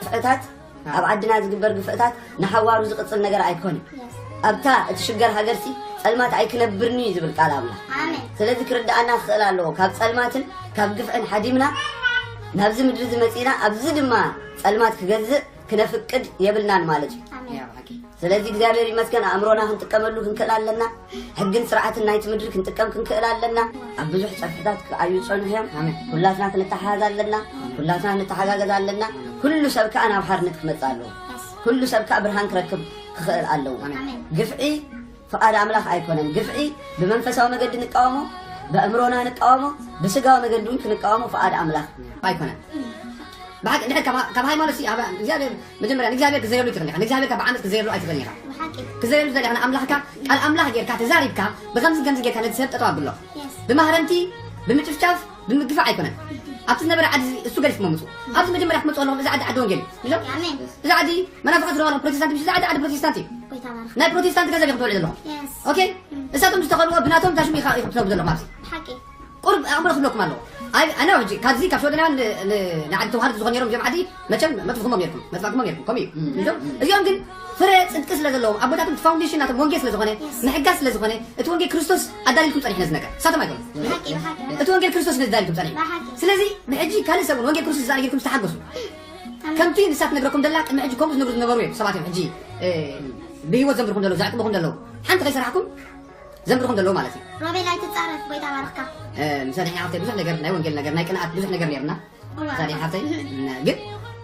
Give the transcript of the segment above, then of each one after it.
ግፍዕታት፣ ኣብ ዓድና ዝግበር ግፍዕታት ንሓዋሩ ዝቕጽል ነገር ኣይኮነን። ኣብታ እትሽገር ሃገርሲ ጸልማት ኣይክነብርን እዩ ዝብል ቃል ኣምላኽ። ኣሜን። ስለዚ ክርድኣና ክኽእል ኣለዎ። ካብ ጸልማትን ካብ ግፍዕን ሓዲምና ናብዚ ምድሪ እዚ መጺእና፣ ኣብዚ ድማ ጸልማት ክገዝእ ክነፍቅድ የብልናን ማለት እዩ። ኣሜን። ያ፣ ብሓቂ። ስለዚ እግዚኣብሔር ይመስገን፣ ኣእምሮና ክንጥቀመሉ ክንክእል ኣለና። ሕግን ስርዓትን ናይቲ ምድሪ ክንጥቀም ክንክእል ኣለና። ኣብ ብዙሕ ጸፍሕታት ክኣዩ ዝጸንሑ እዮም። ኣሜን። ኩላትና ክንተሓሓዝ ኣለና። ኩላትና ክንተሓጋገዝ ኣለና። ኩሉ ሰብ ከኣ ናብ ሓርነት ክመጽእ ኣለዎ። ኩሉ ሰብ ከኣ ብርሃን ክረክብ ክኽእል ኣለዎ። ኣሜን። ግፍዒ ፍቓድ ኣምላኽ ኣይኮነን። ግፍዒ ብመንፈሳዊ መገዲ ንቃወሞ፣ ብኣእምሮና ንቃወሞ፣ ብስጋዊ መገዲ እውን ክንቃወሞ ፍቓድ ኣምላኽ ኣይኮነን። ብሓቂ እንድሕር ካብ፣ ካብ ሃይማኖት ሲ፣ ኣብ እግዚኣብሔር፣ መጀመርያ ንእግዚኣብሔር ክትዘይብሉ ኣይትኽእልን ኢኻ። ንእግዚኣብሔር ካብ ዓመት ክትዘይብሉ ኣይትኽእልን ኢኻ። ብሓቂ። ክትዘይብሉ ትኽእል ኢኻ። ንኣምላኽካ፣ ቃል ኣምላኽ ጌርካ፣ ተዛሪብካ፣ ብኸምዚ ከምዚ ጌርካ ነቲ ሰብ ጠጠው ኣብሎ። የስ። ብማህረምቲ፣ ብምጭፍጫፍ፣ ብምግፋዕ ኣይኮነን። ኣብቲ ዝነበረ ዓዲ እሱ ገሊፍኩም ኣምፁ። ኣብዚ መጀመርያ ክትመፁ ኣለኹም፣ እዚ ዓዲ ዓዲ ወንጌል እዩ። ምሽ? ኣሜን። እዚ ዓዲ መናፍቓት ዝረኸብኩም ፕሮቴስታንት፣ ምሽ? እዚ ዓዲ ዓዲ ፕሮቴስታንት እዩ። ጎይታ ባርክ። ናይ ፕሮቴስታንት ገንዘብ ኢኹም ትበልዑ ዘለኹም። የስ። ኦኬ? እም። እሳቶም ዝተኸልዎ ብናቶም ታሽሙ ኢኻ ኢኹም ትነብሩ ዘለኹም ኣብዚ። ሓቂ። ቁሩብ ኣእምሮ ክብለኩም ኣለዎ። ኣይ፣ ኣነ ሕጂ ካብዚ ካብ ሽወደናውያን ን-፣ ን-፣ ንዓዲ ተዋህዶ ዝኾኑ ነይሮም እዚኦም ዓዲ መቸም መጥፍኹሞም ነይርኩም፣ መጥፋእኩሞም ነይርኩም፣ ከምኡ እዩ። እም። እዞም፣ እዚኦም ግን ፍረ ጽድቂ ስለ ዘለዎም፣ ኣቦታቶም እቲ ፋውንዴሽን ናቶም ወንጌል ስለ ዝኾነ፣ የስ። ምሕጋዝ ስለ ዝኾነ፣ እቲ ወንጌል ክርስቶስ ኣዳልልኩም ጸኒሑ ነዚ ነገር። እሳቶም ኣይኮኑን። ብሓቂ፣ ብሓቂ። እቲ ወንጌል ክርስቶስ ነዚ ኣዳልልኩም ጸኒሑ። ብሓቂ። ስለዚ ብሕጂ ካልእ ሰብ እውን ወንጌል ክርስቶስ ዝኣነ ጌርኩም ዝተሓገሱ። ኣሜን። ከምቲ ንሳ ትነግረኩም ዘላ ቅድሚ ሕጂ ከምኡ ዝነግሩ ዝነበሩ እዮም ሰባት እዮም ሕጂ፣ እ፣ ብህይወት ዘንብርኩም ዘለዉ፣ ዘዕቅብኩም ዘለዉ። ሓንቲ ከይሰራሕኩም ዘንብርኩም ዘለዉ ማለት እዩ። ሮቤል ኣይትጻረፍ፣ ጎይታ ባርኽካ። እ፣ ምሳሌ ሓፍተይ ብዙሕ ነገር፣ ናይ ወንጌል ነገር፣ ናይ ቅንኣት ብዙሕ ነገር ነይርና። እዋ። ምሳሌ ሓፍተይ፣ እ፣ ግን፣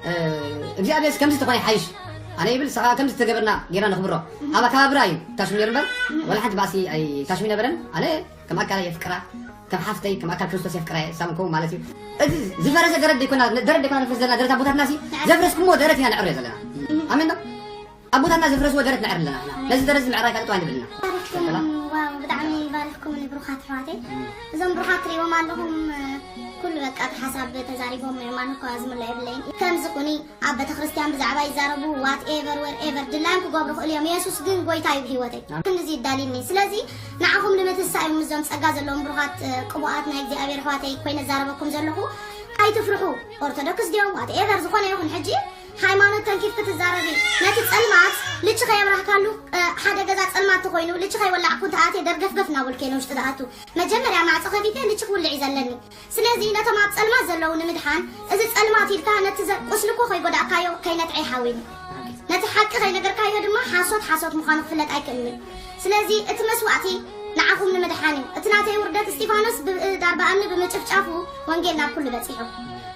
እ፣ እግዚኣብሔር ከምዚ ተኾነ ይሓይሽ። ኣነ ይብል፣ ሰኻ ከምዚ ተገበርና ጌርና ነኽብሮ። ኣብ ኣከባብራ እዩ ታሽሙ ነይሩ እምበር፣ ወላ ሓንቲ ባእሲ ኣይ-፣ ታሽሙ ይነበረን። ኣነ ከም ኣካል የፍቅራ፣ ከም ሓፍተይ፣ ከም ኣካል ክርስቶስ የፍቅራ እየ፣ ሳም ከምኡ ማለት እዩ። እዚ ዝፈረሰ ደረት ደይኮና፣ ደረት ደይኮና ነፍርስ ዘለና፣ ደረት ኣቦታትና ሲ፣ ዘፍረስኩሞ ደረት ኢና ነዕርዮ ዘለና። ኣሜን ዶ? ኣቦታትና ዘፍረስዎ ደረት ነዕሪ ኣለና። ነዚ ደረት እዚ ምዕራይ ካልእ ጥዋይ ንብል ኢና። ባርክኩም፣ ዋው፣ ብጣዕሚ ባርክኩም ንብሩኻት ኣሕዋተይ። እዞም ብሩኻት ትርእይዎም ኣለኹም፣ ኩሉ በቃ እቲ ሓሳብ ተዛሪቦም እዮም፣ ኣነ እኮ ዝምሎ የብለይን። ከምዚ ኩኒ፣ ኣብ ቤተክርስትያን ብዛዕባ ይዛረቡ፣ whatever፣ wherever፣ ድላዮም ክገብሩ ክእሉ እዮም። የሱስ ግን ጎይታ እዩ ብህይወተይ። ኣሜን። ክንድዚ ይዳልኒ። ስለዚ ንዓኹም ንምትሳእ እዮም እዞም ጸጋ ዘለዎም ብሩኻት፣ እ፣ ቅቡኣት ናይ እግዚኣብሔር ኣሕዋተይ ኮይነ እዛረበኩም ዘለኹ። ኣይትፍርሑ። ኦርቶዶክስ ድዮም፣ whatever፣ ዝኾነ ይኹን ሕጂ ሃይማኖት ተንኪፍ ክትዛረቢ፣ ነቲ ጸልማት ልቺ ከየብራህካሉ፣ እ፣ ሓደ ገዛ ጸልማት ተኾይኑ፣ ልቺ ከይወላዕኩ እንተኣትየ ደርገፍገፍ እናበልኩ እየ ንውሽጢ ዝኣቱ። መጀመርያ ማዕጾ ከፊተ ልቺ ክውልዕ እዩ ዘለኒ። ስለዚ ነቶም ኣብ ጸልማት ዘለዉ ንምድሓን፣ እዚ ጸልማት ኢልካ ነቲ ዘ-፣ ቁስሊ እኮ ከይጎዳእካዮ ከይነትዐ ይሓዊኒ። ነቲ ሓቂ ከይነገርካዮ ድማ ሓሶት ሓሶት ምዃኑ ክፍለጥ ኣይክእልን እዩ። ስለዚ እቲ መስዋእቲ ንዓኹም ንምድሓን እዩ። እቲ ናተይ ውርደት እስጢፋኖስ ብብእዳር ብኣምኒ ብምጭፍጫፉ ወንጌል ናብ ኩሉ በጺሑ።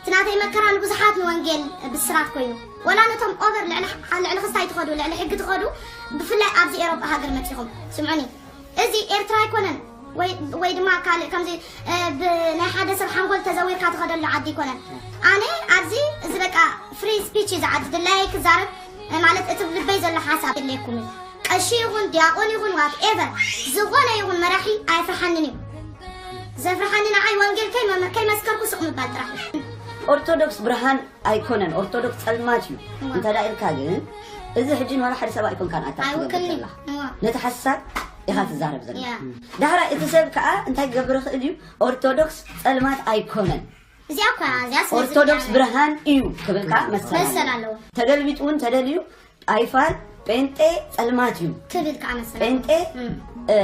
እቲ ናተይ መከራ ንብዙሓት ንወንጌል ብስራት ኮይኑ። ወላ ነቶም ኦቨር ልዕሊ፣ ልዕሊ ክስታይ ትኸዱ፣ ልዕሊ ሕጊ ትኸዱ፣ ብፍላይ ኣብዚ ኤሮጳ ሃገር መጺኹም። ስምዑኒ። እዚ ኤርትራ ኣይኮነን፣ ወይ፣ ወይ ድማ ካልእ ከምዚ፣ እ፣ ብናይ ሓደ ሰብ ሓንጎል ተዘዊርካ ትኸደሉ ዓዲ ኣይኮነን። ኣነ ኣብዚ እዚ በቃ ፍሪ ስፒች እዩ፣ ዝዓዲ ድላየይ ክዛረብ፣ እ፣ ማለት እቲ ልበይ ዘሎ ሓሳብ የድልየኩም እዩ። ቀሺ ይኹን ዲያቆን ይኹን ዋት ኤቨር ዝኾነ ይኹን መራሒ ኣየፍርሓንን እዩ። ዘፍርሓኒ ንዓይ ወንጌል ከይመ-፣ ከይመስከርኩ ስቕ ምባል ጥራሕ እዩ። ኦርቶዶክስ ብርሃን ኣይኮነን፣ ኦርቶዶክስ ጸልማት እዩ። እዋ። እንተ ደኣ ኢልካ ግን፣ እዚ ሕጂ ንዋላ ሓደ ሰብ ኣይኮንካን ኣታ ትገብር ኣይውክልን'ዩ። ዘላ። እዋ። ነቲ ሓሳብ ኢኻ ትዛረብ ዘላ። ያ። ዳሕራይ እቲ ሰብ ከኣ እንታይ ክገብር ይኽእል እዩ? ኦርቶዶክስ ጸልማት ኣይኮነን። እዚኣ እኳ፣ እዚኣ ስለ ኦርቶዶክስ ዝብላ ብርሃን እዩ ክብል ከኣ መሰል መሰል ኣለዎ። ኣለዎ። ተገልቢጡ እውን ተደልዩ ጣይፋን ጴንጤ ጸልማት እዩ። ክብል ከኣ መሰል ጴንጤ፣ ኣለዎ። እም። እ፣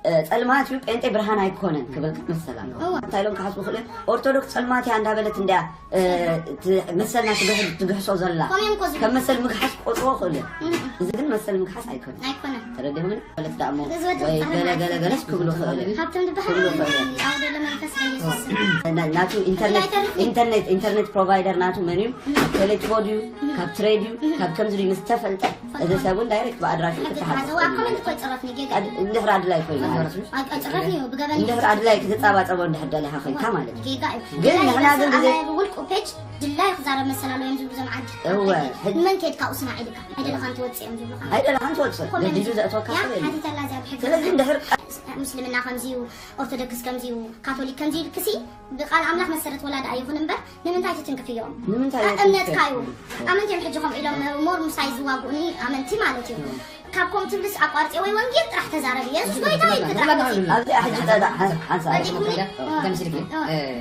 እ፣ ጸልማት እዩ፣ ጴንጤ ብርሃን ኣይኮነን ክብል ከኣ መሰል ኣለዎ። እዋ። እንታይ ኢሎም ክሓስቡ ይኽእሉ? ኦርቶዶክስ ጸልማት እያ እንዳበለት እንድያ፣ እ፣ እቲ መሰልና ትግሕ-፣ ትግሕሶ ዘላ። ከምኡ እዮም እኮ ዝብሉ። ከም መሰል ምግሓስ ክቆጽርዎ ይኽእሉ እዮም። እም። እዚ ግን መሰል ምግሓስ ኣይኮነን። ኣይኮነን። ተረዲኹም? ማለት ደኣ እሞ እዚ ወዲ ወይ ብጣዕሚ ገለ ገለ ማለት ገለስ ክብሉ ይኽእሉ እዮም። ሃብቶም ዝበሃል ክብሉ ይኽእሉ እዮም። ኣብ ዘሎ መንፈስ በኢየሱስ ስም። ና-፣ ናቱ ኢንተርኔት፣ ኣይተርፍን። ኢንተርኔት፣ ኢንተርኔት ፕሮቫይደር ናቱ መን እዩ? ካብ ቴሌትሮ ድዩ? ካብ ትሬ ድዩ? ካብ ከምዚ ድዩ? ምስ ተፈልጠ፣ እዚ ሰብ እውን ዳይሬክት ብኣድራሹ ሕጊ ክትሓዝ ትሓዘ። ትኽእል እዋ፣ ኮመንት እኮ ይጽረፍኒ፣ ጌጋ እዩ። ኣድ-፣ እንድሕር ኣድላይ ኮይኑ ማለት እዩ። ኣይ፣ ኣይጽረፍኒ እዩ፣ ብገበን እንድሕር ኣድላይ ክትጻባጸቦ እንድሕር ደሊኻ ኮይንካ ማለት እዩ። ጌጋ እዩ። ግን ንሕና ግን ግዜ ውልቁ ፔጅ ድላይ ክዛረብ መሰል ኣለዎ እዮም ዝብሉ እዞም ዓዲ። እወ፣ ሕጂ ንመን ከይድካ ውስና ኢልካ? ኣይደለኻን ትወጽእ እዮም ዝብሉኻ። ኣይደለኻን ትወጽእ። ኮመንት ገዲዱ ዘእትወካ ያ፣ ሰብ የለን። ሓቲተላ እዚኣ ብሕጊ ስለዚ እንድሕር ምስልምና ከምዚዩ፣ ኦርቶዶክስ ከምዚዩ፣ ካቶሊክ ከምዚዩ ኢልክሲ ብቃል ኣምላኽ መሰረት ወላዳ ኣይኹን እምበር ንምንታይ ትትንክፍዮም? ንምንታይ ኣብ እምነትካ እዩ። ኣመንቲ እዮም ሕጂ ከምኡ ኢሎም ሞር ምሳይ ዝዋጉእኒ ኣመንቲ ማለት እዩ። ካብ ኮም ትብልስ ኣቋርፂ ወይ ወንጌል ጥራሕ ተዛረቢ። የሱስ ጎይታ እዩ ጥራሕ። ኣብዚኣ ሕጂ ጠዳ ሓንሳ ወዲእኩኒ? ከም ስልኪ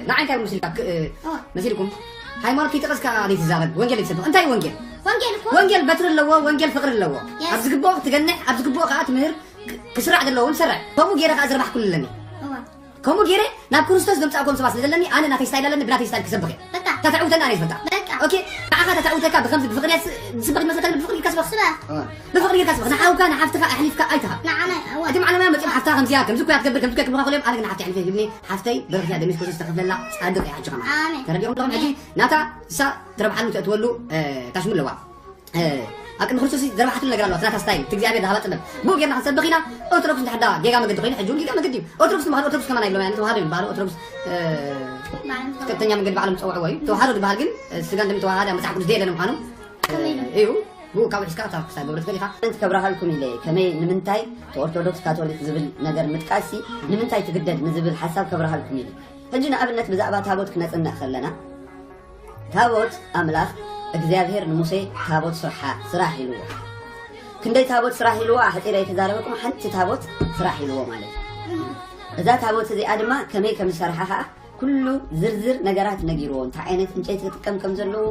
ንዓይ እንታይ ምስልካ መሲልኩም? ሃይማኖት ከይጠቐስካ ዘይትዛረብ፣ ወንጌል ዘይትሰብኽ። እንታይ ወንጌል? ወንጌል እኮ ወንጌል በትሪ ኣለዎ፣ ወንጌል ፍቕሪ ኣለዎ። ኣብ ዝግብኦ ክትገንሕ፣ ኣብ ዝግብኦ ከዓ ትምህር፣ ክስራሕ ዘለዎ እውን ትሰርሕ። ከምኡ ገይረ ከዓ ዝረባሕኩሉ ኣለኒ። ከምኡ ገይረ ናብ ክርስቶስ ዘምፃእኩም ሰባት ስለ ዘለኒ ኣነ ናተይ ስታይል ኣለኒ፣ ብናተይ ስታይል ክሰብኽ እየ። እታ ተዕውተኒ ኣነ ዝፈልጣ። ኦኬ፣ ንዓኻ እታ ተዕውተካ ብከምዚ ብፍቕሪ እያ ዝስበኽ ይመስለካ፣ ብፍቕሪ ጌርካ ስበኽ። ብፍቕሪ ጌርካ ስበኽ። ንሓውካ ንሓፍትኻ ኣሕሊፍካ ኣይትሃብ። እቲ መዓለምያ መፂኦም ሓፍትኻ ከምዚያ ከምዚ እኮ እያ ትገብር፣ ከምዚ እኮ እያ ክብልኻ ከለዮም ኣነ ግን ንሓፍተይ ኣሕሊፈ ሂብኒ። ሓፍተይ በረኽቲ እያ፣ ደም የሱስ ክርስቶስ ተኸፍለላ፣ ፃድቕ እያ ሕጂ ከማን። ተረዲኦም ኣለኹም ሕጂ ናታ እሳ ትረብሓሉ ተእትወሉ ታሽሙ ኣለዋ። ኣብ ቅድሚ ክርስቶስ ዝረብሓትሉ ነገር ኣለዋ፣ ናታ ስታይል፣ እቲ እግዚኣብሔር ዝሃባ ጥበብ። ብኡ ጌርና ክንሰብኽ ኢና። ኦርቶዶክስ እንድሕር ዳ ጌጋ መገዲ ኮይኑ፣ ሕጂ እውን ጌጋ መገዲ እዩ። ኦርቶዶክስ ዝበሃሉ ኦርቶዶክስ ከማን ኣይብሎም፣ ተዋህዶ ይበሃሉ። ኦርቶዶክስ ቀጥተኛ መንገዲ ባዕሎም ዝፀውዕዎ እዩ። ተዋህዶ ዝበሃል ግን ስጋን ደምን ተዋሃደ መጽሓፍ ቅዱስ ዘየለ ንምዃኑ እዩ። ብኡ ካብኡ ሒዝካ እታ ክሳብ ገብረ ትኽእል ኢኻ። ንት ከብረሃልኩም ኢለ ከመይ ንምንታይ ኦርቶዶክስ ካቶሊክ ዝብል ነገር ምጥቃሲ ንምንታይ ትግደድ ንዝብል ሓሳብ ከብረሃልኩም ኢለ። ሕጂ ንኣብነት ብዛዕባ ታቦት ክነጽንዕ ከለና ታቦት ኣምላኽ እግዚኣብሔር ንሙሴ ታቦት ስርሓ ስራሕ ኢልዎ። ክንደይ ታቦት ስራሕ ኢልዎ ኣሕጺረ ኣይተዛረበኩም፣ ሓንቲ ታቦት ስራሕ ኢልዎ ማለት እዩ። እዛ ታቦት እዚኣ ድማ ከመይ ከም ዝሰርሓ ኸዓ ኩሉ ዝርዝር ነገራት ነጊርዎ፣ እንታይ ዓይነት ዕንጨይቲ ክጥቀም ከም ዘለዎ፣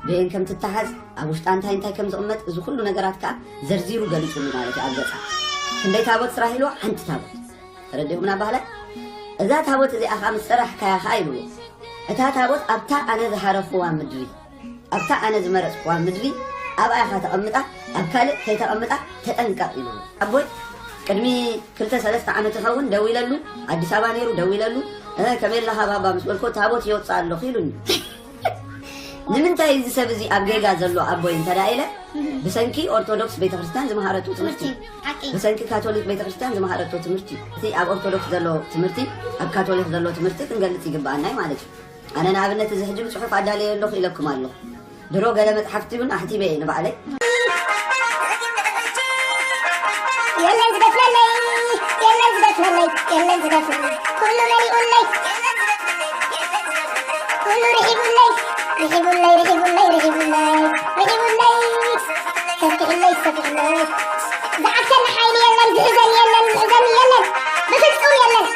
በየን ከም ትተሓዝ፣ ኣብ ውሽጣ እንታይ እንታይ ከም ዝቕመጥ፣ እዚ ኩሉ ነገራት ከዓ ዘርዚሩ ገሊጹሉ ማለት እዩ ኣብ ገጻ። ክንደይ ታቦት ስራሕ ኢልዎ ሓንቲ ታቦት። ተረዲኹምና ባህላይ? እዛ ታቦት እዚኣ ኸዓ ምስ ሰራሕካያ ኸዓ ኢልዎ፣ እታ ታቦት ኣብታ ኣነ ዝሃረኽዋ ምድሪ ኣብታ ኣነ ዝመረጽክዋ ምድሪ ኣብኣ ኢኻ ተቐምጣ፣ ኣብ ካልእ ከይተቐምጣ ተጠንቀቕ ኢሉ ኣቦይ። ቅድሚ ክልተ ሰለስተ ዓመት ይኸውን ደዊለሉ፣ ኣዲስ ኣበባ ነይሩ ደዊለሉ፣ "እ፣ ከመይ ኣለኻ ባባ?" ምስ በልኮ፣ "ታቦት የውፅእ ኣለኹ" ኢሉኒ። ንምንታይ እዚ ሰብ እዚ ኣብ ጌጋ ዘሎ ኣቦይ እንተ ደኣ ኢለ፣ ብሰንኪ ኦርቶዶክስ ቤተክርስትያን ዝመሃረቱ ትምህርቲ፣ ትምህርቲ፣ ሓቂ። ብሰንኪ ካቶሊክ ቤተክርስትያን ዝመሃረቱ ትምህርቲ፣ እቲ ኣብ ኦርቶዶክስ ዘሎ ትምህርቲ ኣብ ካቶሊክ ዘሎ ትምህርቲ ክንገልጽ ይግብኣና እዩ ማለት እዩ። ኣነ ንኣብነት እዚ ሕጂ ብጽሑፍ ኣዳለየ ኣለኹ ኢለኩም ኣለኹ። ድሮ ገለ መጽሓፍቲ እውን ኣሕቲመ እየ ንባዕለይ። የለን ዝደፍነለይ፣ የለን ዝደፍነለይ፣ የለን ዝደፍነለይ። ኩሉ መሊኡለይ፣ ኩሉ ርሒቡለይ፣ ርሒቡለይ፣ ርሒቡለይ፣ ርሒቡለይ፣ ርሒቡለይ። ሰፊሕለይ፣ ሰፊሕለይ። ዝዓግተኒ ሓይሊ የለን፣ ዝሕዘኒ የለን፣ ዝሕዘኒ የለን። ብፍጹም የለን።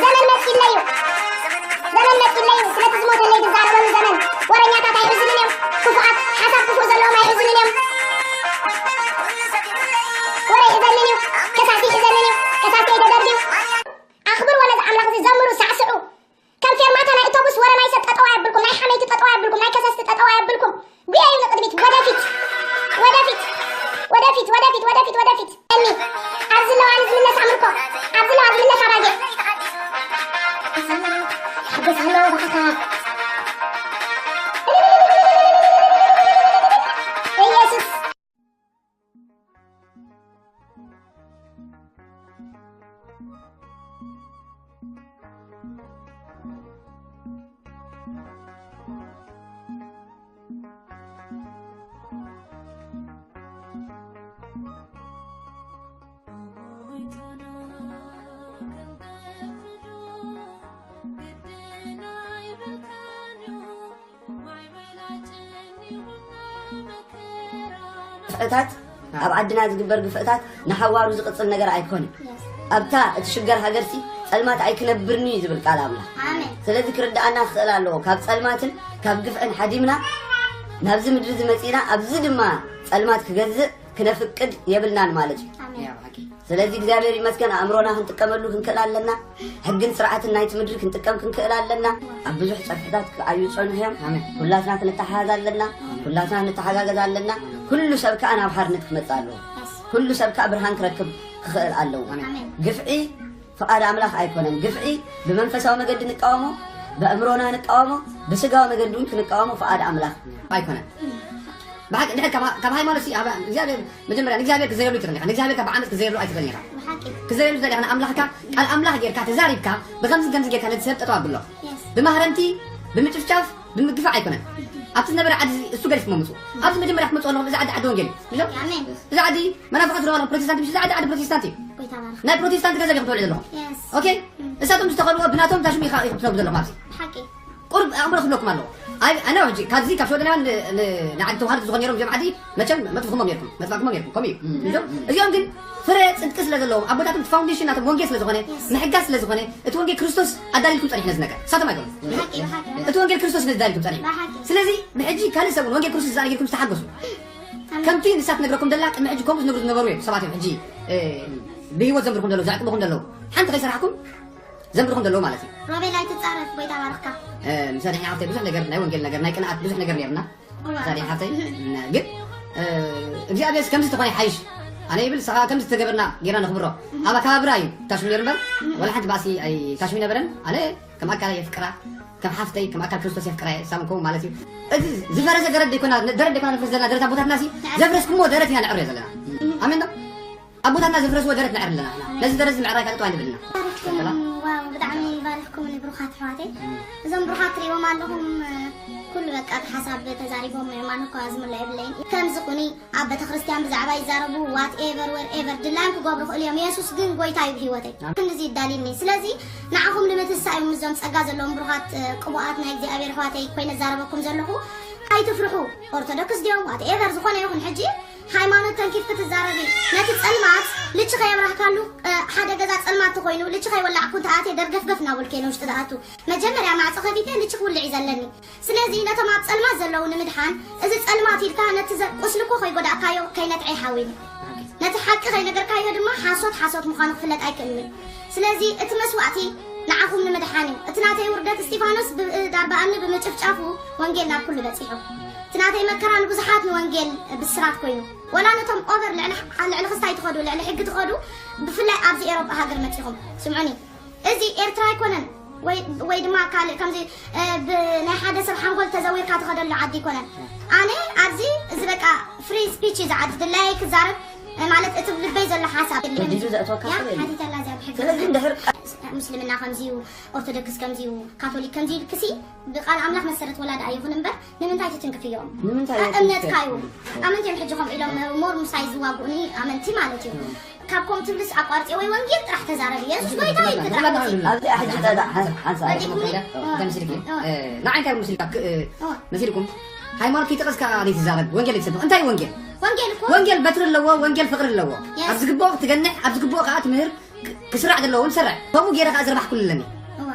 ዘመን መጺእለይ እዩ። ዘመን መጺእለይ እዩ። ስለቲ ዝሞተለይ ዝዛረበሉ ዘመን። ወረኛታት ኣይሕዝንን እዮም። ክፉኣት፣ ሓሳብ ክፉእ ዘለዎም ኣይሕዝንን እዮም። ወረ ይሕዘንን እዩ። ከሳሲ ይሕዘንን እዩ። ከሳሲ ኣይተደርድዩ። ኣኽብርዎ ነዚ ኣምላኽ እዚ፣ ዘምሩ፣ ሳዕስዑ። ከም ፌርማታ ናይ ኣውቶቡስ ወረ ናይ ሰብ ጠጠው ኣየብልኩም፣ ናይ ሓመይቲ ጠጠው ኣየብልኩም፣ ናይ ከሰስቲ ጠጠው ኣየብልኩም። ጉየዩ ንቕድሚት፣ ወደፊት፣ ወደፊት፣ ወደፊት፣ ወደፊት፣ ወደፊት፣ ወደፊት። እኒ ኣብዚ ኣለዋ ዝምለስ ኣምርኮ፣ ኣብዚ ኣለዋ ዝምለስ ኣባጊዕ። ሓጎስ ኣሎ ብኣኻ። ኢየሱስ። ግፍዕታት፣ ኣብ ዓድና ዝግበር ግፍዕታት ንሓዋሩ ዝቕጽል ነገር ኣይኮነን። ኣብታ እትሽገር ሃገርሲ ጸልማት ኣይክነብርን እዩ ዝብል ቃል ኣምላኽ። ኣሜን። ስለዚ ክርድኣና ክኽእል ኣለዎ። ካብ ጸልማትን ካብ ግፍዕን ሓዲምና ናብዚ ምድሪ እዚ መጺእና፣ ኣብዚ ድማ ጸልማት ክገዝእ ክነፍቅድ የብልናን ማለት እዩ። ኣሜን። ያ፣ ብሓቂ። ስለዚ እግዚኣብሔር ይመስገን ኣእምሮና ክንጥቀመሉ ክንክእል ኣለና። ሕግን ስርዓትን ናይቲ ምድሪ ክንጥቀም ክንክእል ኣለና። ኣብ ብዙሕ ጸፍሕታት ክኣዩ ይጸንሑ እዮም። ኣሜን። ኩላትና ክንተሓሓዝ ኣለና። ኣሜን። ኩላትና ክንተሓጋገዝ ኣለና። ኣሜን። ኩሉ ሰብ ከኣ ናብ ሓርነት ክመጽእ ኣለዎ። የስ። ኩሉ ሰብ ከኣ ብርሃን ክረክብ ክኽእል ኣለዎ። ኣሜን። ኣሜን። ግፍዒ ፍቓድ ኣምላኽ ኣይኮነን። ግፍዒ ብመንፈሳዊ መገዲ ንቃወሞ፣ ብኣእምሮና ንቃወሞ፣ ብስጋዊ መገዲ እውን ክንቃወሞ ፍቓድ ኣምላኽ ኣይኮነን። ብሓቂ፣ ድሕር ካብ፣ ካብ ሃይማኖት ሲ፣ ኣብ እግዚኣብሔር፣ መጀመርያ ንእግዚኣብሔር ክዘየሉ ኣይትኽእልን ኢኻ። ንእግዚኣብሔር ካብ ዓመፅ ክዘየሉ ኣይትኽእልን ኢኻ። ብሓቂ። ክዘየሉ ትኽእል ኢኻ። ንኣምላኽካ፣ ቃል ኣምላኽ ጌርካ፣ ተዛሪብካ፣ ብኸምዚ ከምዚ ጌርካ ነቲ ሰብ ጠጠው ኣብሎ። የስ። ብማህረምቲ፣ ብምጭፍጫፍ፣ ብምግፋዕ ኣይኮነን። ኣብቲ ዝነበረ ዓዲ እሱ ገዲፍሞ ምፁ። ኣብዚ መጀመርያ ክትመፁ ኣለኹም፣ እዚ ዓዲ ዓዲ ወንጌል እዩ። ምሽ? ኣሜን። እዚ ዓዲ መናፍቓት ዝረኸብሉ ፕሮቴስታንት ምሽ? እዚ ዓዲ ዓዲ ፕሮቴስታንት እዩ። ጎይታ ባርኽ። ናይ ፕሮቴስታንት ገንዘብ ኢኹም ትበልዑ ዘለኹም። የስ። ኦኬ? እሳቶም ዝተኸልዎ ብናቶም ታሽሙ ኢኻ ኢኹም ትነብሩ ዘለኹም ኣብዚ። ሓቂ። ቁሩብ ኣእምሮ ክብለኩም ኣለዎ። ኣይ፣ ኣነ ሕጂ ካብዚ ካብ ሸወደናውያን ን-፣ ን-፣ ንዓዲ ተዋህዶ ዝኾኑ ነይሮም እዚኦም ዓዲ መቸም መጥፍኹሞም ነይርኩም፣ መጥፋእኩሞም ነይርኩም። ከምኡ እዩ። እም። እዚኦም፣ እዚኦም ግን ፍረ ጽድቂ ስለ ዘለዎም፣ ኣቦታቶም እቲ ፋውንዴሽን ናቶም ወንጌል ስለ ዝኾነ፣ የስ። ምሕጋዝ ስለ ዝኾነ፣ እቲ ወንጌል ክርስቶስ ኣዳሊልኩም ጸኒሑ ነዚ ነገር። ንሳቶም ኣይኮኑን። ብሓቂ፣ ብሓቂ። እቲ ወንጌል ክርስቶስ ነዚ ኣዳሊልኩም ጸኒሑ። ብሓቂ። ስለዚ ብሕጂ ካልእ ሰብ እውን ወንጌል ክርስቶስ ዝኣነጊርኩም ዝተሓገሱ። ኣሜን። ከምቲ ንሳ ትነግረኩም ደላ ቅድሚ ሕጂ ከምኡ ዝነግሩ ዝነበሩ እዮም ሰባት እዮም ሕጂ፣ እ፣ ብህይወት ዘምርኹም ዘለዉ፣ ዘዕቅብኹም ዘለዉ። ሓንቲ ከይሰራሕኩም ዘምርኹም ዘለዉ ማለት እዩ። ሮቤል ኣይትጻረፍ፣ ጎይታ ባርኽካ። እ፣ ምሳሌ ሓፍተይ ብዙሕ ነገር ናይ ወንጌል ነገር ናይ ቅንኣት ብዙሕ ነገር ነርና። እዋ። ምሳሌ ሓፍተይ ግን፣ እ፣ እግዚኣብሔር ከምዚ ተኾነ ይሓይሽ። ኣነ ይብል ንስኻ ከምዚ ተገበርና ጌርና ነኽብሮ። ኣብ ኣከባብራ እዩ ታሽሙ ነይሩ እምበር፣ ዋላ ሓንቲ ባእሲ ኣይ-፣ ታሽሙ ነበረን። ኣነ ከም ኣካል የፍቅራ፣ ከም ሓፍተይ፣ ከም ኣካል ክርስቶስ የፍቅራ እየ። ሳም ከምኡ ማለት እዩ። እዚ ዝፈረሰ ደረት ደይኮና፣ ደረት ደይኮና ነፍርስ ዘለና፣ ደረት ኣቦታትና ሲ ዘፍረስኩሞ ደረት ኢና ነዕርዮ ዘለና። ኣሜን ዶ? ኣቦታትና ዘፍረስዎ ደረት ነዕሪ ኣለና። ነዚ ደረት እዚ ምዕራይ ካልእ ኣይንብልና። ባርኽኩም፣ ዋው፣ ብጣዕሚ ባርኽኩም ንብሩኻት ኣሕዋተይ። እዞም ብሩኻት ትሪእዎም ኣለኹም፣ ኩሉ በቃ እቲ ሓሳብ ተዛሪቦም እዮም። ኣነ እኳ ዝምልኦ የብለይን። ከምዚ ኩኒ ኣብ ቤተክርስትያን ብዛዕባ ይዛረቡ፣ ዋት ኤቨር፣ ወር ኤቨር፣ ድላዮም ክገብሩ ክእሉ እዮም። የሱስ ግን ጎይታ እዩ ብህይወተይ። ኣሜን። ክንድዚ ይዳልኒ። ስለዚ ንዓኹም ንምትሳእ እዮም እዞም ጸጋ ዘለዎም ብሩኻት፣ እ፣ ቅቡኣት ናይ እግዚኣብሔር ኣሕዋተይ ኮይነ እዛረበኩም ዘለኹ። ኣይትፍርሑ። ኦርቶዶክስ ድዮም፣ ዋት ኤቨር፣ ዝኾነ ይኹን ሕጂ ሃይማኖት ተንኪፍ ክትዛረቢ፣ ነቲ ጸልማት ልቺ ከየብራህካሉ፣ እ፣ ሓደ ገዛ ጸልማት ተኾይኑ፣ ልቺ ከይወላዕኩ እንተ ኣትየ ደርገፍገፍ እናበልኩ እየ ንውሽጢ ዝኣቱ። መጀመርያ ማዕጾ ከፊተ ልቺ ክውልዕ እዩ ዘለኒ። ስለዚ ነቶም ኣብ ጸልማት ዘለዉ ንምድሓን፣ እዚ ጸልማት ኢልካ ነቲ ዘ-፣ ቁስሊ እኮ ከይጎዳእካዮ ከይነትዐ ይሓዊኒ። ነቲ ሓቂ ከይነገርካዮ ድማ ሓሶት ሓሶት ምዃኑ ክፍለጥ ኣይክእልን እዩ። ስለዚ እቲ መስዋእቲ ንዓኹም ንምድሓን እዩ። እቲ ናተይ ውርደት እስጢፋኖስ ብእድ ኣርባኣኒ ብምጭፍጫፉ ወንጌል ናብ ኩሉ በጺሑ። እቲ ናተይ መከራ ንብዙሓት ንወንጌል ብስራት ኮይኑ። ወላ ነቶም ኦቨር ልዕሊ፣ ልዕሊ ክስታይ ትኸዱ፣ ልዕሊ ሕጊ ትኸዱ፣ ብፍላይ ኣብዚ ኤሮጳ ሃገር መጺኹም ስምዑኒ። እዚ ኤርትራ ኣይኮነን፣ ወይ፣ ወይ ድማ ካልእ ከምዚ፣ እ፣ ብናይ ሓደ ሰብ ሓንጎል ተዘዊርካ ትኸደሉ ዓዲ ኣይኮነን። ኣነ ኣብዚ፣ እዚ በቃ ፍሪ ስፒች እዩ፣ ዝዓዲ ድላየይ ክዛረብ፣ እ፣ ማለት እቲ ልበይ ዘሎ ሓሳብ። ወዲዙ ዘእትወካ ያ፣ ሰብ የለን። ሓቲተላ እዚኣ ብሕጊ። ስለዚ እንድሕር ምስልምና ከምዚ እዩ፣ ኦርቶዶክስ ከምዚ እዩ፣ ካቶሊክ ከምዚ ኢልክሲ ብቃል ኣምላኽ መሰረት ወላ ደኣ ይኹን እምበር ንምንታይ ትትንክፍዮም? ንምንታይ እ፣ እምነትካ እዩ። ኣይትንክፍዮም? ኣመንቲ እዮም ሕጂ ከምኡ ኢሎም ሞር ምሳይ ዝዋግኡኒ ኣመንቲ ማለት እዩ። እም። ካብ ከምኡ ትብልስ ኣቋርጽ ወይ ወንጌል ጥራሕ ተዛረቢ። የሱስ ጎይታ እዩ፣ ጥራሕ ወንጌል። ኣብዚኣ ሕጂ ጸዳ ሓንሳ፣ ሓንሳ። ወዲኩም ወዲኩም እ። ተምሲልኪ። እ። እ፣ ንዓይ እንታይ መሲልካ ክ-፣ እ፣ እ። መሲልኩም? ሃይማኖት ከይጠቐስካ ዘይትዛረብ፣ ወንጌል ዘይትሰብኽ። እንታይ ወንጌል? ወንጌል እኮ ወንጌል በትሪ ኣለዎ፣ ወንጌል ፍቕሪ ኣለዎ። የስ። ኣብ ዝግብኦ ክትገንሕ፣ ኣብ ዝግብኦ ከኣ ትምህር፣ ክ-፣ ክስራዕ ዘለዎ እውን ትሰርዕ። ከምኡ ገይረ ከኣ ዝረባሕኩሉ ኣለኒ። እዋ።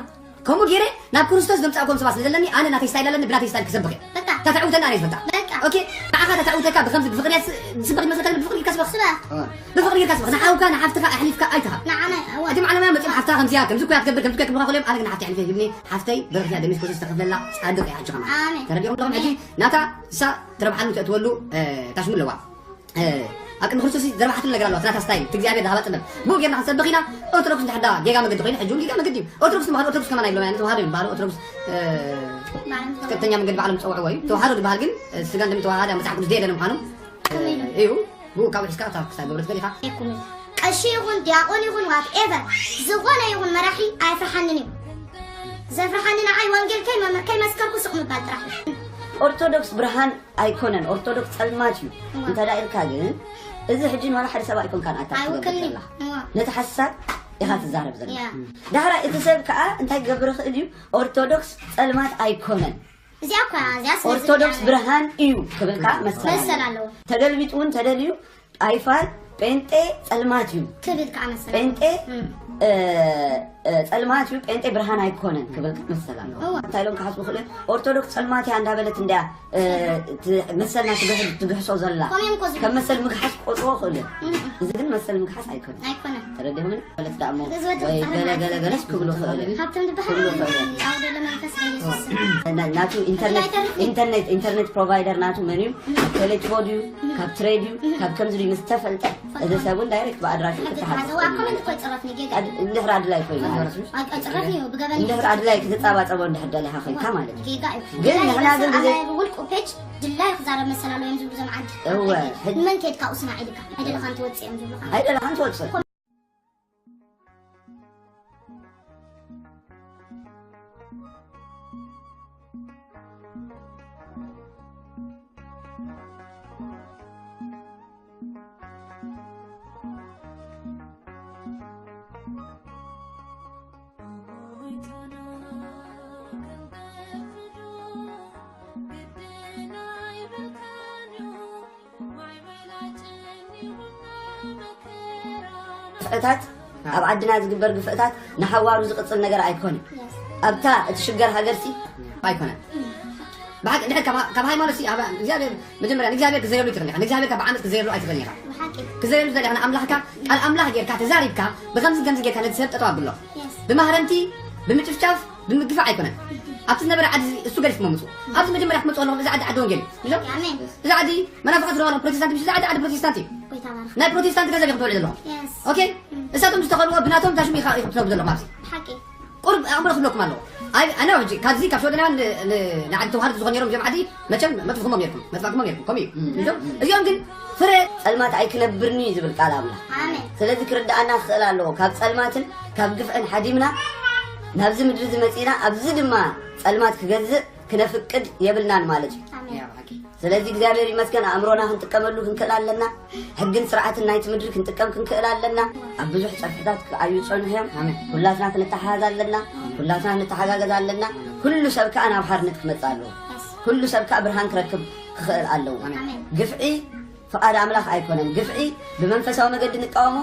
ከምኡ ገይረ ናብ ክርስቶስ ዘምጻእኩም ሰባት ስለ ዘለኒ፣ ኣነ ናተይ ስታይል ኣለኒ፣ ብናተይ ስታይል ክሰብኽ እየ። በቃ። እታ ተዕውተኒ ኣነ እየ ዝፈልጣ። በቃ። ኦኬ? ንዓኻ እታ ተዕውተካ ብኸምዚ ብፍቕሪ እያ ዝ-፣ ዝሰብኽ ይመስለካ፣ ብፍቕሪ ኢልካ ስበኽ። ስበኽ። እዋ። ብፍቕሪ ኢልካ ስበኽ። ንሓውካ፣ ንሓፍትኻ ኣሕሊፍካ ኣይትሃብ። ንዓና፣ እዋ። እቲ ዓለማውያን መጺኦም ሓፍትኻ ከምዚያ፣ ከምዚ እኮ እያ ትገብር፣ ከምዚ እኮ እያ ክብልኻ ከለዮም፣ ኣነ ግን ንሓፍተይ ኣሕሊፈ ይህብኒ፣ ሓፍተይ በረኽት እያ፣ ደም የሱስ ክርስቶስ ዝተኸፍለላ ጻድቕ እያ፣ ሕጂ ኸማን። ኣሜን። ተረዲእኩም ኣለኹም? ሕጂ ናታ እሳ ትረብሓሉ ትእትወሉ፣ እ፣ ታሽሙ ኣለዋ። እ፣ ኣብ ቅድሚ ክርስቶስ ዝረብሓትሉ ነገር ኣለዋ፣ እቲ ናታ ስታይል፣ እቲ እግዚኣብሔር ዝሃባ ጥበብ። ብኡ ጌርና ክንሰብኽ ኢና። ኦርቶዶክስ እንድሕር ደኣ ጌጋ መገዲ ኮይኑ፣ ሕጂ እውን ጌጋ መገዲ እዩ። ኦርቶዶክስ ዝበሃሉ ኦርቶዶክስ ከማን ኣይብሎም፣ ተዋህዶ ይበሃሉ፣ ኦርቶዶክስ፣ እ፣ ባዕሎም ቀጥተኛ መንገዲ ባዕሎም ዝጸውዕዎ እዩ። ተዋህዶ ዝበሃል ግን፣ እ፣ ስጋን ደምን ተዋሃደ መጽሓፍ ቅዱስ ዘየለነ ምዃኑ፣ እ፣ እዩ። ብኡ ካብኡ ሒዝካ እታ ክሳብ ገብረ ትኽእል ኢኻ። ይኩን። ቀሺ ይኹን፣ ዲያቆን ይኹን፣ ዋት ኤቨር፣ ዝኾነ ይኹን መራሒ ኣየፍርሓንን እዩ። ዘፍርሓኒ ንዓይ ወንጌል ከይመ-፣ ከይመስከርኩ ስቕ ምባል ጥራሕ እዩ። ኦርቶዶክስ ብርሃን ኣይኮነን፣ ኦርቶዶክስ ጸልማት እዩ። እዋ። እንተ ደኣ ኢልካ ግን፣ እዚ ሕጂ ንዋላ ሓደ ሰብ ኣይኮንካን ኣታ ትገብር ኣይውክልን'ዩ። ዘላ። እዋ። ነቲ ሓሳብ ኢኻ ትዛረብ ዘላ። ያ። ዳሕራይ እቲ ሰብ ከኣ እንታይ ክገብር ይኽእል እዩ? ኦርቶዶክስ ጸልማት ኣይኮነን። እዚኣ እኳ፣ እዚኣ ስለ ኦርቶዶክስ ዝብላ ብርሃን እዩ ክብል ከኣ መሰል መሰል ኣለዎ። ኣለዎ። ተገልቢጡ እውን ተደልዩ ኣይፋል ጴንጤ ጸልማት እዩ። ክብል ከኣ መሰል ጴንጤ፣ ኣለዎ። እም። እ፣ እ፣ ጸልማት እዩ፣ ጴንጤ ብርሃን ኣይኮነን ክብል ከኣ መሰል ኣለዎ። እዋ። እንታይ ኢሎም ክሓስቡ ክእሉ? ኦርቶዶክስ ጸልማት እያ እንዳበለት እንድያ፣ እ፣ ት-፣ መሰልና ትግሕ-፣ ትግሕሶ ዘላ። ከምኡ እዮም እኮ ዝብሉ። ከም መሰል ምግሓስ ክቆጽርዎ ክእሉ እዮም። እም። እዚ ግን መሰል ምግሓስ ኣይኮነን። ኣይኮነን። ተረዲኹምኒ? ማለት ደኣ እሞ እዚ ወዲ ወይ ጻዕዳ ገለ ገለ ማለት ገለስ ክብሉ ይኽእሉ እዮም። ሃብቶም ዝበሃል ክብሉ ይኽእሉ እዮም። ኣብ ዘሎ መንፈስ በኢየሱስ ስም። ና-፣ ናቱ ኢንተርኔት፣ ኣይተርፍን። ኢንተርኔት፣ ኢንተርኔት ፕሮቫይደር ናቱ መን እዩ? እም። ካብ ቴሌ ትጎ ድዩ? እም። ካብ ትሬ ድዩ? እም። ካብ ከምዚ ድዩ? ምስ ተፈልጠ፣ ፈልጠ። እዚ ሰብ እውን ዳይሬክት ብኣድራሹ ሕጂ ክትሓዝ። እዋ፣ ክትሓዝ። ኮመንት እኮ ይጽረፍኒ፣ ጌጋ እዩ። ኣድ-፣ እንድሕር ኣድላይ ኮይኑ ኣይ-፣ ማለት እዩ። ኣይጽረፍን እዩ፣ ብገበን እንድሕር ይጽረፍ። ኣድላይ ክትጻባጸቦ እንድሕር ደሊኻ ኮይንካ ማለት እዩ። ጌጋ እዩ። ግን ድላዩ ንሕና ግን ዝዛረብ ግዜ ኣብ ውልቁ ፔጅ ድላዩ ክዛረብ መሰል ኣለዎ እዮም ዝብሉ እዞም ዓዲ። እወ፣ ሕጂ ንመን ከይድካ ውስና ኢልካ? ኣይደለኻን ትወጽእ እዮም ዝብሉኻ። ኣይደለኻን ትወጽእ። ግፍዕታት፣ ኣብ ዓድና ዝግበር ግፍዕታት ንሓዋሩ ዝቕጽል ነገር ኣይኮነን። ኣብታ እትሽገር ሃገርሲ ኣይኮነን። ብሓቂ ድሕር ካብ፣ ካብ ሃይማኖት ሲ፣ ኣብ እግዚኣብሔር፣ መጀመርያ ንእግዚኣብሔር ክዘየሉ ኣይትኽእልን ኢኻ። ንእግዚኣብሔር ካብ ዓመት ክዘየሉ ኣይትኽእልን ኢኻ። ብሓቂ። ክዘየሉ ትኽእል ኢኻ። ንኣምላኽካ፣ ቃል ኣምላኽ ጌርካ ተዛሪብካ፣ ብኸምዚ ከምዚ ጌርካ ነቲ ሰብ ጠጠው ኣብሎ። የስ። ብማህረምቲ፣ ብምጭፍጫፍ፣ ብምግፋዕ ኣይኮነን። ኣብቲ ዝነበረ ዓዲ እዚ እሱ ገሊፍኩም ኣምፅኡ። ኣብዚ መጀመርያ ክትመፅኡ ኣለኹም፣ እዚ ዓዲ ዓዲ ወንጌል እዩ። እዞም ኣሜን። እዚ ዓዲ መናፍቓት ዝረኸብሉ ፕሮቴስታንት፣ እዚ ዓዲ ዓዲ ፕሮቴስታንት እዩ። ጎይታ ባርክ። ናይ ፕሮቴስታንት ገዛ ዲኹም ትውዕሉ ዘለኹም። የስ። ኦኬ? እሳቶም ዝተኸልዎ ብናቶም ታሽሙ ኢኻ ኢኹም ትነብሩ ዘለኹም ኣብዚ። ሓቂ። ቁርብ ኣእምሮ ክብለኩም ኣለዎ። ኣይ፣ ኣነ ሕጂ ካብዚ ካብ ሸወደናውያን ን-፣ ን-፣ ንዓዲ ተዋህዶ ዝኾኑ ነይሮም እዚኦም ዓዲ መቸም መጥፍኹሞም ነይርኩም፣ መጥፋእኩሞም ነይርኩም። ከምኡ እዩ። እም። እዞም፣ እዚኦም ግን ፍረ ጸልማት ኣይክነብርን እዩ ዝብል ቃል ኣምላኽ። ኣሜን። ስለዚ ክርድኣና ክኽእል ኣለዎ። ካብ ጸልማትን ካብ ግፍዕን ሓዲምና ናብዚ ምድሪ እዚ መጺእና፣ ኣብዚ ድማ ጸልማት ክገዝእ ክነፍቅድ የብልናን ማለት እዩ። ኣሜን። ያ፣ ብሓቂ። ስለዚ እግዚኣብሔር ይመስገን ኣእምሮና ክንጥቀመሉ ክንክእል ኣለና። ሕግን ስርዓትን ናይቲ ምድሪ ክንጥቀም ክንክእል ኣለና። ኣብ ብዙሕ ጸፍሕታት ክኣዩ ይጸንሑ እዮም። ኣሜን። ኩላትና ክንተሓሓዝ ኣለና። ኩላትና ክንተሓጋገዝ ኣለና። ኩሉ ሰብ ከኣ ናብ ሓርነት ክመጽእ ኣለዎ። ኩሉ ሰብ ከኣ ብርሃን ክረክብ ክኽእል ኣለዎ። ኣሜን። ግፍዒ ፍቓድ ኣምላኽ ኣይኮነን። ግፍዒ ብመንፈሳዊ መገዲ ንቃወሞ፣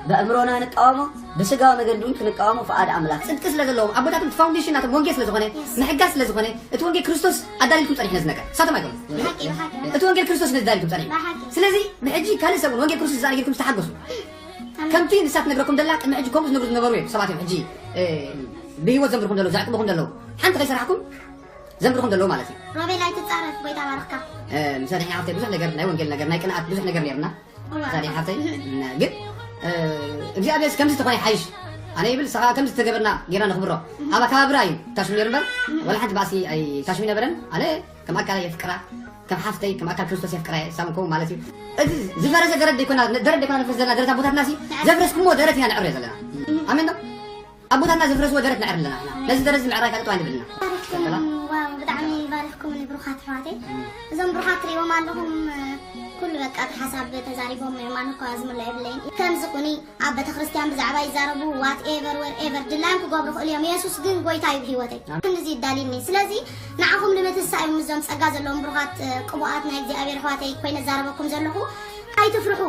ብኣእምሮና ንቃወሞ፣ ብስጋዊ መገዲ እውን ክንቃወሞ ፍቓድ ኣምላኽ። ጽድቂ ስለ ዘለዎም ኣቦታትን ፋውንዴሽን ናቶም ወንጌል ስለ ዝኾነ፣ ምሕጋዝ ስለ ዝኾነ፣ እቲ ወንጌል ክርስቶስ ኣዳሊልኩም ጸኒሑ ነዚ ነገር። ንሳቶም ኣይኮኑን። ብሓቂ፣ ብሓቂ። እቲ ወንጌል ክርስቶስ ነዚ ኣዳሊልኩም ጸኒሑ። ብሓቂ። ስለዚ ብሕጂ ካልእ ሰብ እውን ወንጌል ክርስቶስ ዝኣነጊርኩም ዝተሓገሱ። ኣሜን። ከምቲ ንሳ ትነግረኩም ደላ ቅድሚ ሕጂ ከምኡ ዝነግሩ ዝነበሩ እዮም ሰባት እዮም ሕጂ፣ እ፣ ብህይወት ዘምርኩም ዘለዉ፣ ዘዕቅብኩም ዘለዉ። ሓንቲ ከይሰራሕኩም ዘምርኹም ዘለዉ ማለት እዩ። ሮቤል ኣይትጻረፍ፣ ጎይታ ባርኽካ። እ፣ ምስ ኣድሕኛ ሓፍተይ ብዙሕ ነገር፣ ናይ ወንጌል ነገር፣ ናይ ቅንኣት ብዙሕ ነገር ነይርና። እዋ። ምስ ኣድሕኛ ሓፍተይ፣ እ፣ ግን፣ እ፣ እግዚኣብሔር ከምዚ ተኾነ ይሓይሽ። ኣነ ይብል፣ ንስኻ ከምዚ ተገበርና ጌርና ነኽብሮ። ኣብ ኣከባብራ እዩ ታሽሙ ነይሩ እምበር፣ ዋላ ሓንቲ ባእሲ ኣይታሽሙ ነበረን። ኣነ ከም ኣካል የፍቅራ፣ ከም ሓፍተይ፣ ከም ኣካል ክርስቶስ የፍቅራ እየ፣ ሳምኮ ማለት እዩ። እዚ ዝፈረሰ ደረት ደይኮና፣ ደረት ደይኮና ነፍርስ ዘለና፣ ደረት ኣቦታትና ሲ፣ ዘፍረስኩሞ ደረት ኢና ነዕርዮ ዘለና። ኣሜን ዶ? ኣቦታትና ዘፍረስዎ ደረት ነዕሪ ኣለና። ነዚ ደረት እዚ ምዕራይ ካልእ ጥዋይ ንብል ኢና። ባርኽኩም፣ ዋው፣ ብጣዕሚ ባርኽኩም ንብሩኻት ኣሕዋተይ። እዞም ብሩኻት ትርእይዎም ኣለኹም፣ ኩሉ በቃ እቲ ሓሳብ ተዛሪቦም እዮም። ኣነ እኳ ዝምሎ የብለይን። ከምዚ ኩኒ ኣብ ቤተክርስትያን ብዛዕባ ይዛረቡ፣ ዋት ኤቨር፣ ወር ኤቨር ድላዮም ክገብሩ ክእሉ እዮም። የሱስ ግን ጎይታ እዩ ብህይወተይ። ክንድዚ ይዳልኒ። ስለዚ ንዓኹም ንምትንሳእ እዮም እዞም ጸጋ ዘለዎም ብሩኻት፣ ቅቡኣት ናይ እግዚኣብሔር ኣሕዋተይ ኮይነ ዛረበኩም ዘለኹ። ኣይትፍርሑ።